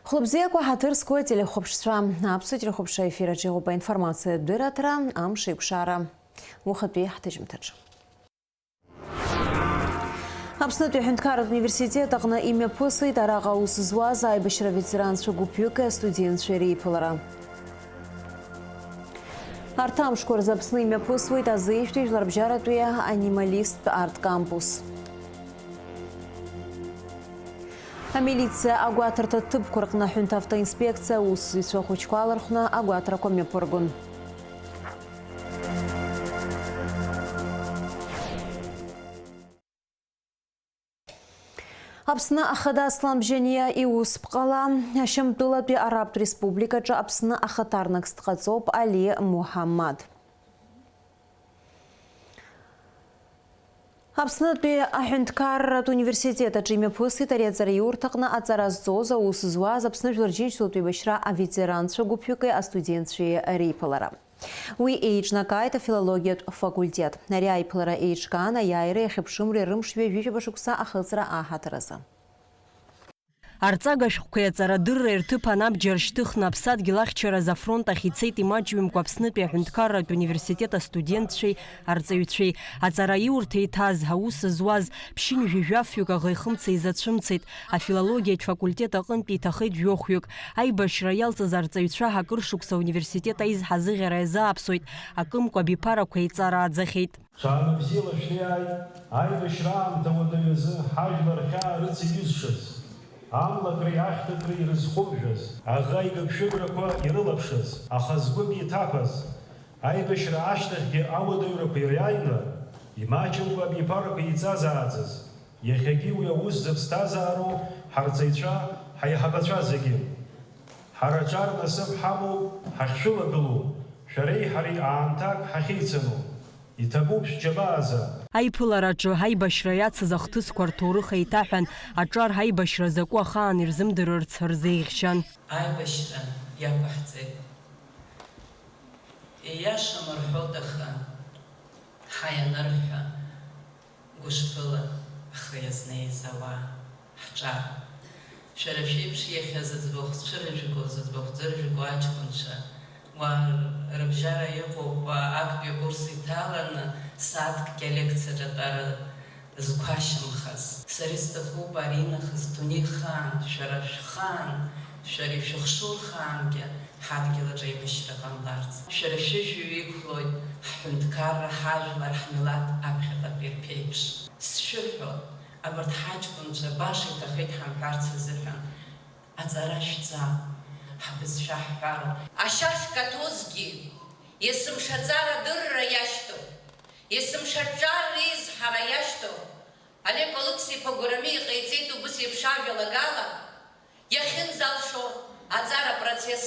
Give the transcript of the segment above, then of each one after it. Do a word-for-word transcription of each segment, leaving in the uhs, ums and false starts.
Хәлыбзиақәа, ҳаҭыр зқәу ателехәаԥшцәа, аԥсуа телехәаԥшра ефир аҿы иҟоуп аинформациатә дырраҭара, амш еиқәшара. Уахатәи ҳҭыжьымҭаҿы. Аԥснытәи аҳәынҭқарратә университет аҟны имҩаԥысит араҟа аус зуаз аибашьра ветеранцәа гәыԥҩыки астудентцәеи реиԥылара. Арҭ амшқәа рзы Аԥсны имҩаԥысуеит азеижәтәи жәларбжьаратәи анималисттә арт-кампус. Амилициа агәаҭарҭа ҭыԥқәа рҟны аҳәынҭавтоинспекциа аусзуҩцәа ахәыҷқәа алархәны агәаҭарақәа мҩаԥыргон. Аԥсны Ахада Аслан Бжьаниа иус пҟала, Ашьамтәылатәи Арабтә Республикаҿы Аԥсны ахаҭарнакс дҟаҵоуп Али Муҳаммад. Аԥснытәи аҳәынҭқарратә университет аҿы имҩаԥысит ари аҵараиурҭаҟны аҵара зҵоз аус зуаз Аԥсны Жәлар Џьынџьтәылатә еибашьра аветеранцәа гәыԥҩыки астудентцәеи реиԥылара. Уи еиҿнакааит афилологиатә факультет. Ари аиԥылара еиҿкаан аиааира иахьыԥшымреи рымшҩы ҩажәижәаба шықәса ахыҵра аҳаҭыр азы. Арҵага шәҟәқәеи аҵарадырреи рҭыԥан абџьар шьҭыхны аԥсадгьыл ахьчараз афронт ахь ицеит имаҷҩымкәа Аԥснытәи аҳәынҭқарратә университет астудентцәеи арҵаҩцәеи. Аҵараиурҭа иҭаз, аус зуаз, ԥшьынҩажәи жәафҩык аӷа ихымца изацәымцеит. Афилологиатә факультет аҟынтәи иҭахеит жәохәҩык. Аибашьра иалҵыз арҵаҩцәа акыр шықәса ауниверситет аизҳазыӷьара иазааԥсоит, акымкәа абиԥарақәа еиҵарааӡахьеит. Ҽаанбзиала шәнеи, аибашьра аамҭа уадаҩы азы ҳажәлар хьаа рыцеиҩызшаз, амлакреи ахьҭакреи ирызхәымжәаз, аӷа игыгшәыграқәа ирылаԥшыз, аха згәы миҭақәаз, аибашьра ашьҭахьгьы ауадаҩрақәа ириааины, имаҷымкәа абиԥарақәа еиҵазааӡаз, иахьагьы уи аус зыԥсҭазаароу ҳарҵаҩцәа, ҳаиҳабацәа зегьы. Ҳара аҿар насыԥ ҳамоуп, ҳахьшәылагылоу, шәареи ҳареи аамҭак ҳахьеицану. Иҭабуп шәџьабаазар. Аиԥылараҿы аибашьра иацыз ахҭысқәа рҭоурых еиҭаҳәан, аҿар аибашьра закәу ахаан ирзымдырырц рзеиӷьшьан. Аибашьра иақәаҳҵеит. Ииашам рҳәоит, аха ҳаианарҳәа, гәышԥыла ахы иазнеиз ауаа, ҳҿар. Шәара шәеиԥш иахьа зыӡбахә цәырыжәго, зыӡбахә ӡыржәго аҷкәынцәа, уа рыбжьара иҟоуп, актәи акурс иҭаланы сааҭкгьы алекциаҿы атәара зқәашьымхаз. Сара исҭахуп аринахыс дунеихаан, шәара шәхаан, шәара ишәыхшоу рхаангьы ҳадгьыл аҿы аибашьра ҟамларц. Шәара шәыжәҩа иқәлоит ҳҳәынҭқарра, ҳажәлар, ҳмилаҭ аԥхьаҟатәи рԥеиԥш. Сшәыҳәо, абарҭ ҳаҷкәынцәа баша иҭахеит ҳамҳәарц азыҳәан, аҵара шәҵа, ҳбызшәа ҳҳәароуп. Ашьа шкаҭәозгьы, есымша аҵара дырра иашьҭоу, есымша аҿар реизҳара иашьҭоу, Олег Алықьса-иԥа Гәырами иҟаиҵеит убыс еиԥш ажәалагала, иахьынӡалшо аҵара процесс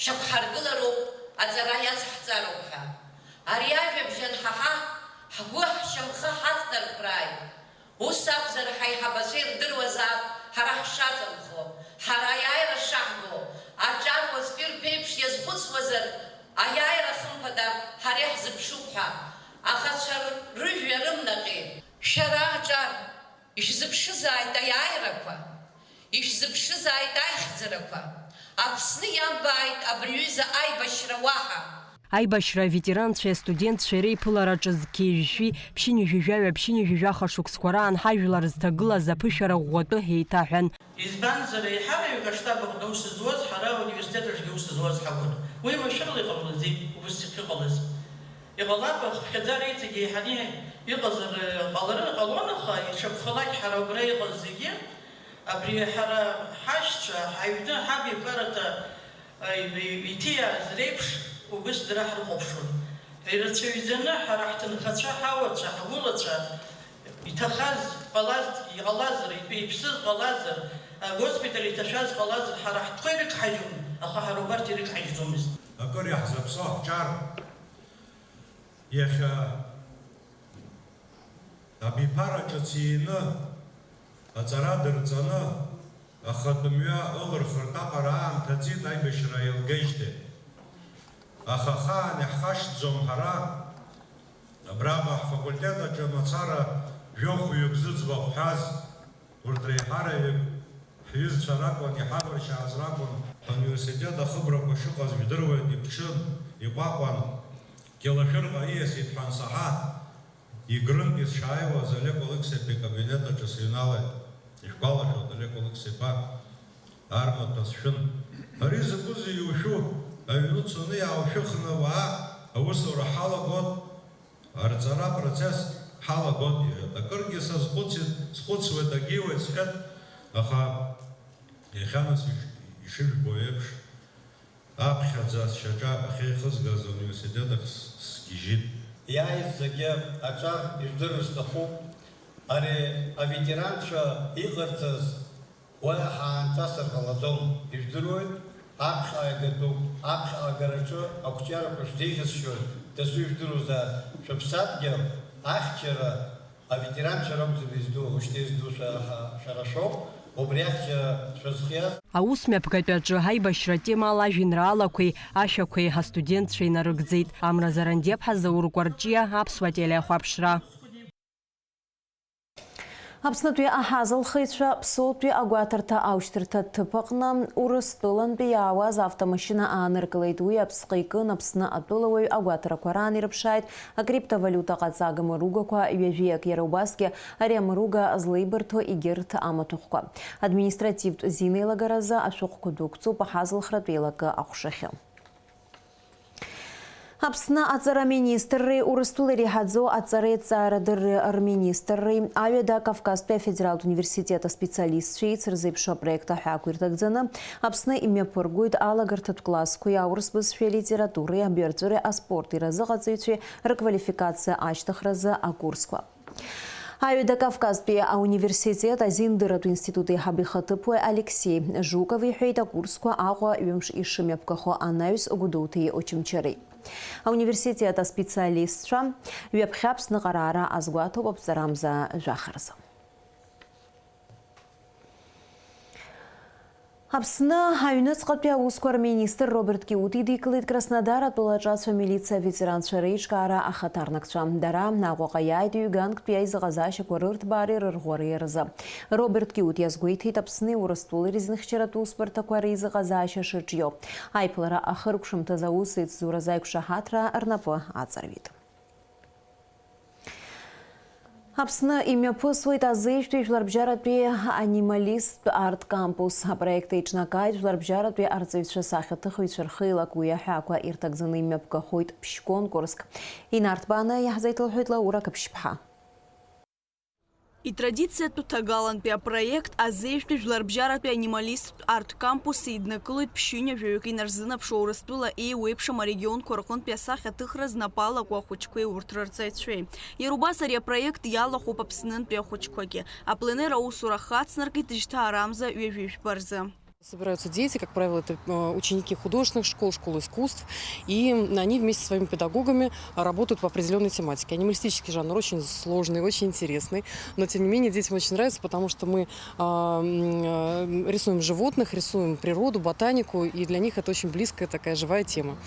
шьақәҳаргылароуп, аҵара иацҳҵароуп ҳәа. Ари ажәабжь анҳаҳа, ҳгәы ҳшьамхы ҳаҵнарԥрааит. Ус акәзар, ҳаиҳабацәа ирдыруазаап ҳара ҳшаҵанхо, ҳара аиааира шаҳго, аҿар уаҵәтәи рԥеиԥш иазхәыцуазар, аиааира хымԥада ҳара иаҳзыԥшуп ҳәа, аӷацәа рыжәҩа рымнаҟьеит. Шәара аҿар, ишәзыԥшызааит аиааирақәа, ишәзыԥшызааит аихьӡарақәа, Аԥсны иамбааит абри аҩыза аибашьра уаҳа! Аибашьра аветеранцәеи астудентцәеи реиԥылараҿы зқьи жәшәи, ԥшьынҩажәи жәаҩа, ԥшьынҩажәи жәаха шықәсқәа раан ҳажәлар зҭагылаз аԥышәара ӷәӷәатәы еиҭаҳәан. Избанзар, еиҳараҩык аштаб аҟны аус зуаз, ҳара ауниверситет аҿгьы аус зуаз ҳакәын. Уи машәырла иҟамлаӡеит, убыс иҟалаз. Иҟалап, ахыԥхьаӡара иҵегь еиҳаны иҟазар, ҟаларын, ҟалон, аха иҽакәхалак ҳара убра иҟаз зегьы, абри ҳара ҳашьцәа, ҳаҩны, ҳабиԥараҭа, иҭиааз реиԥш, убыс дара ҳрыхәаԥшуан. Ирацәаҩӡаны ҳара ҳҭынхацәа, ҳауацәа, ҳгәылацәа, иҭахаз ҟалазҭгьы, иҟалазар, итәы иԥсыз ҟалазар, агоспиталь иҭашәаз ҟалазар, ҳара ҳтәқәа ирыгҳажьуан, аха ҳара убарҭ ирыгҳажьӡомызт. Акыр иаҳзаԥсо ҳҿар иахьа абиԥара ҿыц иины, аҵара дырҵаны, ахатә мҩа ылырхыртә аҟара аамҭа ҵит аибашьра еилгеижьҭеи. Аха ахаан иаҳхашҭӡом ҳара, абраҟа ҳфакультет аҿы мацара жәохәҩык зыӡбахә ҳәаз, урҭ реиҳараҩык Ҩызцәа ракәын, иҳабаршьааз ракәын. Ҳуниверситет ахыбрақәа шыҟаз жәдыруеит, иԥҽын, иҟәаҟәан, Кьалашәырҟа ииасит ҳәа ансаҳа, Егрынтәи сшааиуаз Олег Алықьса-иԥа икабинет аҿы сыҩналеит. Ишәгәалашәоит, Олег Алықьса-иԥа армаҭәа сшәын. Ари закәызеи иушәу? Аҩны цоны иаушәыхны уаа, аусура ҳалагон, арҵара апроцесс ҳалагон, иҳәеит. Акыргьы сазхәыцит, схәыцуеит, агьиуеит, сҳәеит, аха иахьа нас иш-, ишыжәбо еиԥш, аԥхьаӡа сшьаҿа ахьеихызгаз ауниверситет ахь с-, сгьежьит. Иааиз зегьы аҿар ижәдырыр сҭахуп. Ари аветеранцәа иҟарҵаз уаҳа аанҵасыр ҟалаӡом. Ижәдыруеит, аԥхьаҟа иагатәуп, аԥхьаҟа агараҿы ақәҿиарақәа шәзеиӷьасшьоит, дасу ижәдыруазаап, шәыԥсадгьыл ахьчара аветеранцәа ракәӡам изду, ушьҭа изду шәара, шәара шәоуп, убри ахьчара шәызхиаз. Аус мҩаԥгатәи аҿы аибашьра атемала ажәеинраалақәеи ашәақәеи астудентцәа инарыгӡеит. Амра Зарандиаԥҳа, Заур Кәарҷиа, Аԥсуа телеахәаԥшра. Аԥснытәи аҳазалхыҩцәа Ԥсоутәи агәаҭарҭа аушьҭырҭа ҭыԥ аҟны Урыстәылантәи иаауаз автомашьына ааныркылеит. Уи аԥсҟы икын Аԥсны атәылауаҩ агәаҭарақәа раан ирыԥшааит акриптовалиута ҟаҵага мыругақәа ҩажәиак, иара убасгьы ари амыруга злеибырҭо егьырҭ амаҭәахәқәа. Административтә зинеилагаразы ашәҟәқәа дәықәҵоуп аҳазалхратә еилакы аҟәшахьы. Аԥсны аҵара аминистрреи Урыстәыла иреиҳаӡоу аҵареи аҵаарадырреи рминистрреи Аҩада Кавказтәи афедералтә университет аспециалистцәеи еицырзеиԥшу апроект аҳәаақәа ирҭагӡаны Аԥсны имҩаԥыргоит алагарҭатә классқәеи аурыс бызшәеи алитературеи абаҩрҵәыреи аспорти разыҟаҵаҩцәеи рквалификациа ашьҭыхразы акурсқәа. Аҩада Кавказтәи ауниверситет азиндырратә институт еиҳаб ихаҭыԥуаҩ Алексеи Жуков иҳәеит, акурсқәа Аҟәа ҩымш ишымҩаԥгахо анаҩс Гәдоуҭеи Очамчыреи. Ауниверситет аспециалистцәа ҩаԥхьа Аԥсныҟа раара азгәаҭоуп аԥҵарамза жәаха рзы. Аԥсны аҩныҵҟатәи аусқәа рминистр Роберт Киут идикылеит Краснодар атәыла аҿацә амилициа аветеранцәа реиҿкаара ахаҭарнакцәа. Дара Аҟәаҟа иааит ҩганктәи аизыҟазаашьақәа рырҭбаареи рырӷәӷәареи рзы. Роберт Киут иазгәеиҭеит Аԥсни Урыстәылеи рзинхьчаратә усбарҭақәа реизыҟазаашьа шырҿио. Аиԥылара ахыркәшамҭаз аус еицзуразы аиқәшаҳаҭра рнапы аҵарҩит. Аԥсны имҩаԥысуеит азеижәтәи жәларбжьаратәи анималисттә арт-кампус. Апроект еиҿнакааит жәларбжьаратәи арҵаҩцәа-сахьаҭыхыҩцәа рхеилак, уи аҳәаақәа ирҭагӡаны имҩаԥгахоит ԥшь-конкурск. Инарҭбааны иаҳзеиҭалҳәоит Лаура Қаԥшьԥҳа. Итрадициатәу ҭагалантәи апроект азеижәтәи жәларбжьаратәи анималисттә арт-кампус еиднакылоит ԥшьҩынҩажәаҩык инарзынаԥшуа Урыстәыла еиуеиԥшым арегионқәа рҟынтәи асахьаҭыхра знапы алаку ахәыҷқәеи урҭ рырҵаҩцәеи. Иара убас ари апроект иалахәуп Аԥснынтәи ахәыҷқәагьы. Апленер аусура хацнаркит жьҭаарамза ҩажәи жәба рзы. Собираются дети, как правило, это, э, ученики художественных школ, школ искусств, и они вместе со своими педагогами работают по определённой тематике. Анималистический жанр очень сложный, очень интересный, но тем не менее детям очень нравится, потому что мы, а, м, э, рисуем животных, рисуем природу, ботанику, и для них это очень близкая такая живая тема.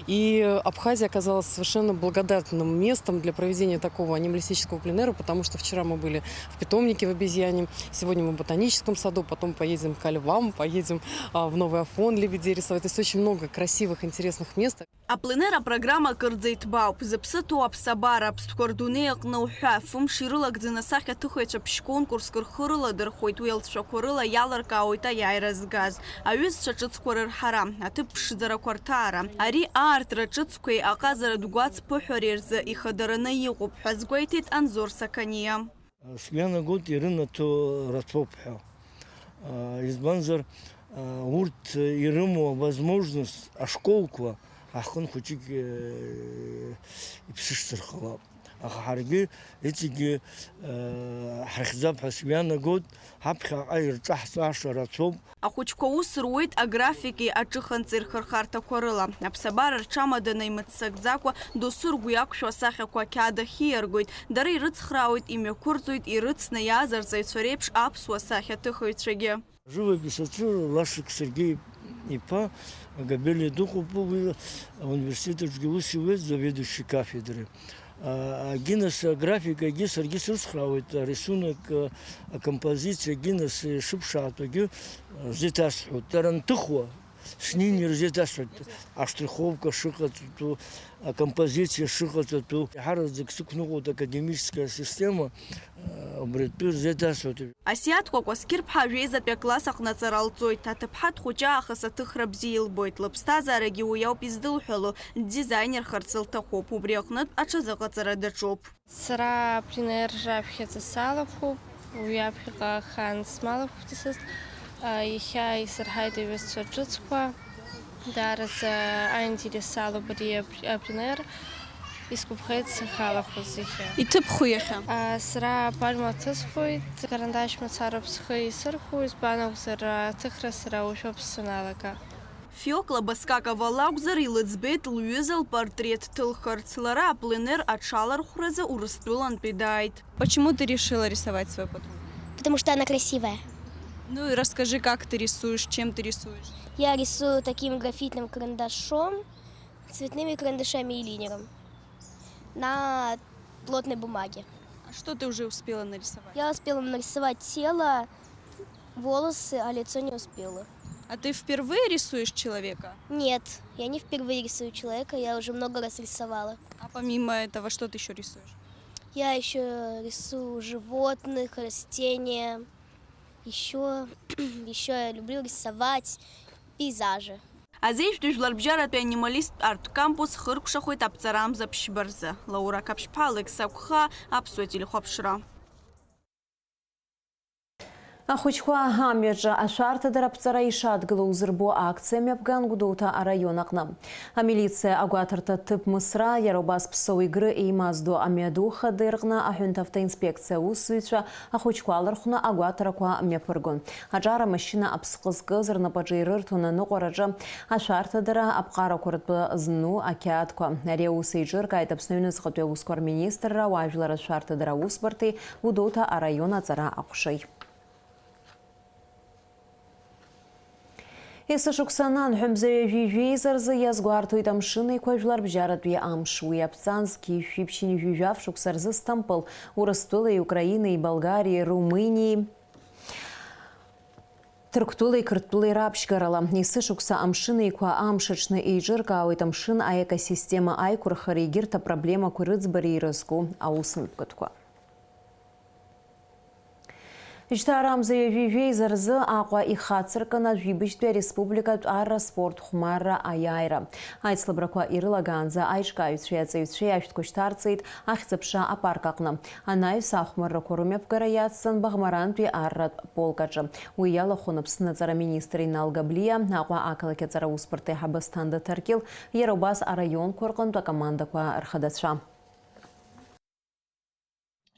И Абхазия оказалась совершенно благодатным местом для проведения такого анималистического пленэра, потому что вчера мы были в питомнике в обезьяньем, сегодня мы в ботаническом саду, потом поедем ко львам, поедем, а, в Новый Афон лебедей рисовать. То есть очень много красивых, интересных мест. Апленер апрограмма акырӡа иҭбаауп. Зыԥсы ҭоу аԥсабара, аԥстәқәа рдунеи аҟны уҳәа, фымш ирылагӡаны асахьаҭыхыҩцәа ԥшь-конкурск рхы рыладырхәоит, уи алҵшәақәа рыла иалыркаауеит аиааира згаз аҩызцәа ҿыцқәа рырҳара, аҭыԥ ԥшӡарақәа рҭаара. Ари аартра ҿыцқәеи аҟазаратә гәац ԥыҳәареи рзы ихадараны иҟоуп ҳәа азгәеиҭеит Анзор Сақаниа. Сгәы иаанагоит ирынаҭо рацәоуп ҳәа. Избанзар, урҭ ирымоу авозможность ашколқәа ҳаҳкын хәыҷык иԥсышьҭыр ҟалап. Аха ҳаргьы иҵегьы ҳрыхьӡап ҳәа сгәы иаанагоит, ҳаԥхьаҟа ирҿаҳҵаша рацәоуп. Ахәыҷқәа аус руеит аграфики аҿыханҵеи рхырхарҭақәа рыла. Аԥсабара рҽамаданы имыццакӡакәа, досу ргәы иақәшәо асахьақәа ақьаад ахь ииаргоит. Дара ирыцхраауеит, имҩақәырҵоит ирыцны иааз арҵаҩцәа реиԥш аԥсуа сахьаҭыхыҩцәагьы. Живопись аҿы Лашык Сергеи иԥа Габелиа дыҟоуп, уи ауниверситет аҿгьы аус иуеит, заведующий кафедры. Агинес аграфикагьы саргьы срыцхраауеит, арисунок, акомпозициагьы нас ишыԥшаатәугьы зеиҭасҳәоит. Дара нҭыхуа, снини рзеиҭасҳәоит, аштриховка шыҟаҵатәу, акомпозициа шыҟаҵатәу. Иаҳараӡак сықәныҟәоит академическая система, убри атәы рзеиҭасҳәоит. Асиаҭ Кәакәасқьыр-ԥҳа ажәеизатәи акласс аҟны аҵара лҵоит. Аҭыԥҳа дхәыҷы аахыс аҭыхра бзиа илбоит, лыԥсҭазаарагьы уи ауп издылҳәало, ддизаинерхарц лҭахуп, убри аҟнытә аҽазыҟаҵара даҿуп. Сара апленер раԥхьаӡа салахәуп, уи аԥхьаҟа ахаан смалахәыцызт. Иахьа исырҳаит аҩызцәа ҿыцқәа. Даараӡа аинтерес салоуп ари апленер. Исгәаԥхеит сахьалахәыз иахьа. Иҭыԥху иахьа? Сара апальма ҭысхуеит, карандаш мацароуп схы исырхәо, избан акәзар, аҭыхра сара уажәоуп саналага. Фиокла Баскакова лакәзар, илыӡбеит лҩыза лпортрет ҭылхырц. Лара апленер аҽалархәразы Урыстәылантәи дааит. Почему ты решила рисовать свою подругу? Потому что она красивая. Ну и расскажи, как ты рисуешь, чем ты рисуешь? Я рисую таким графитным карандашом, цветными карандашами и линером на плотной бумаге. А что ты уже успела нарисовать? Я успела нарисовать тело, волосы, а лицо не успела. А ты впервые рисуешь человека? Нет, я не впервые рисую человека, я уже много раз рисовала. А помимо этого, что ты еще рисуешь? Я еще рисую животных, растения. Еще, еще я люблю рисовать пейзажи. Азеижәтәи жәларбжьаратәи анималисттә арттә кампус хыркәшахоит аԥҵарамза ԥшьба рзы. Лаура Қаԥшьԥҳа, Алекса Гәхаа, Аԥсуа телехәаԥшра. Ахәыҷқәа амҩаҿы ашәарҭадара аԥҵара ишадгылоу узырбо акциа мҩаԥган Гәдоуҭа араион аҟны. Амилициа агәаҭарҭа ҭыԥ Мысра, иара убас Ԥсоу Егры еимаздо амҩаду хадеи рҟны аҳәынҭавтоинспекциа аусзуҩцәа ахәыҷқәа алархәны агәаҭарақәа мҩаԥыргон. Аҿар амашьына аԥсҟы зкыз рнапаҿы ирырҭон аныҟәараҿы ашәарҭадара аԥҟарақәа ртәы зну ақьаадқәа. Ари аус еиҿыркааит Аԥсны аҩныҵҟатәи аусқәа рминистрра, ауаажәлар ршәарҭадара аусбарҭеи Гәдоуҭа араион аҵара аҟәшеи. Есышықәса анан, ҳәымза ҩажәи жәеиза рзы иазгәарҭоит Амшын Еиқәа жәларбжьаратәи амш. Уи аԥҵан зқьи жәшәи ԥшьынҩажәи жәаф шықәса рзы Сҭампыл, Урыстәылеи, Украинеи, Болгариеи, Румыниеи, Ҭырқәтәылеи Қырҭтәылеи раԥшьгарала. Есышықәса Амшын Еиқәа амш аҽны еиҿыркаауеит амшын аекосистема аиқәырхареи егьырҭ апроблемақәа рыӡбареи ирызку аусмҩаԥгатәқәа. Жьҭаарамза ҩажәи жәеиза рзы Аҟәа ихацыркын ажәибжьтәи ареспубликатә арра спорт хәмарра аиааира. Аицлабрақәа ирылагаанӡа аиҿкааҩцәеи аҵаҩцәеи ашәҭқәа шьҭарҵеит Ахьӡ-аԥша апарк аҟны. Анаҩс ахәмаррақәа рымҩаԥгара иацҵан Баӷмарантәи арратә полк аҿы. Уи иалахәын Аԥсны аҵара министр Инал Габлиа, Аҟәа ақалақь аҵара усбарҭа аиҳабы Асҭанда Ҭаркьыл, иара убас араионқәа рҟынтә акомандақәа рхадацәа.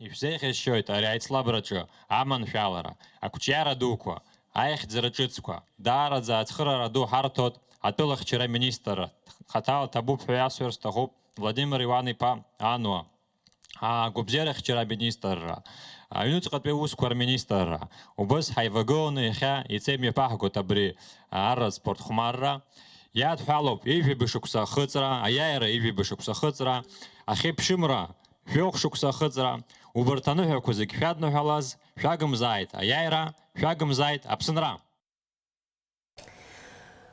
Ишәзеиӷьасшьоит ари аицлабраҿы аманшәалара, ақәҿиара дуқәа, аихьӡара ҿыцқәа. Даараӡа ацхыраара ду ҳарҭоит атәылахьчара аминистрра. Хаҭала ҭабуп ҳәа иасҳәар сҭахуп Владимир Иуан-иԥа Ануа, агәабзиарахьчара аминистрра, аҩнуҵҟатәи аусқәа рминистрра. Убас ҳаивагыланы иахьа ицеимҩаԥаҳгоит абри арратә спорт хәмарра. Иадҳәалоуп ижәаба шықәса ахыҵра, аиааира ижәаба шықәса ахыҵра, ахьеиԥшымра, жәохә шықәса ахыҵра, убарҭ аныҳәақәа зегь шәадныҳәалаз, шәагымзааит аиааира, шәагымзааит Аԥсынра!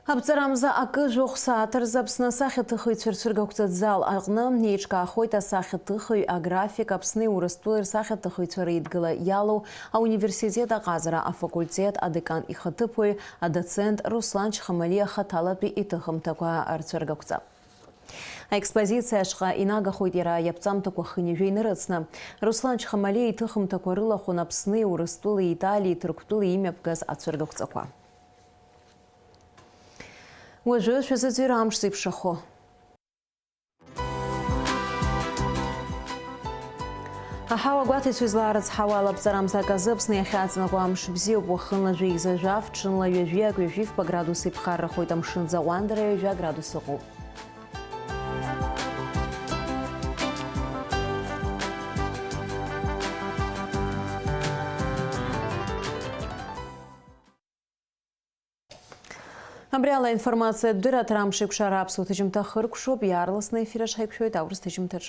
Аԥҵарамза акы жәохә сааҭ рзы Аԥсны асахьаҭыхыҩцәа рцәыргақәҵатә зал аҟны еиҿкаахоит асахьаҭыхыҩ аграфик Аԥсни Урыстәылеи рсахьаҭыхыҩцәа реидгыла иалоу ауниверситет аҟазара афакультет адекан ихаҭыԥуаҩ, адоцент Руслан Чхамалиа хаҭалатәи иҭыхымҭақәа рцәыргақәҵа. Аекспозициа ашҟа инагахоит иара иаԥҵамҭақәа хынҩажәа инарыцны. Руслан Чхамалиа иҭыхымҭақәа рылахәын Аԥсни, Урыстәылеи, Италиеи, Ҭырқәтәылеи имҩаԥгаз ацәыргақәҵақәа. Уажәы шәазыӡырҩыр амш зеиԥшрахо. Аҳауа гәаҭеицәа излаарыцҳауа ала аԥҵарамза аказы Аԥсны иахьаҵанакуа амш бзиоуп, уахынла жәеиза жәаф, ҽынла ҩажәи акы ҩажәи фба градус иԥхаррахоит, амшын ӡаҟәандара ҩажәа градус ыҟоуп. Абри ала аинформациатә дырраҭара амш еиқәшара аԥсуа ҭыжьымҭа хыркәшоуп, иаарласны аефир аҿы ҳаиқәшәоит аурыс ҭыжьымҭаҿ.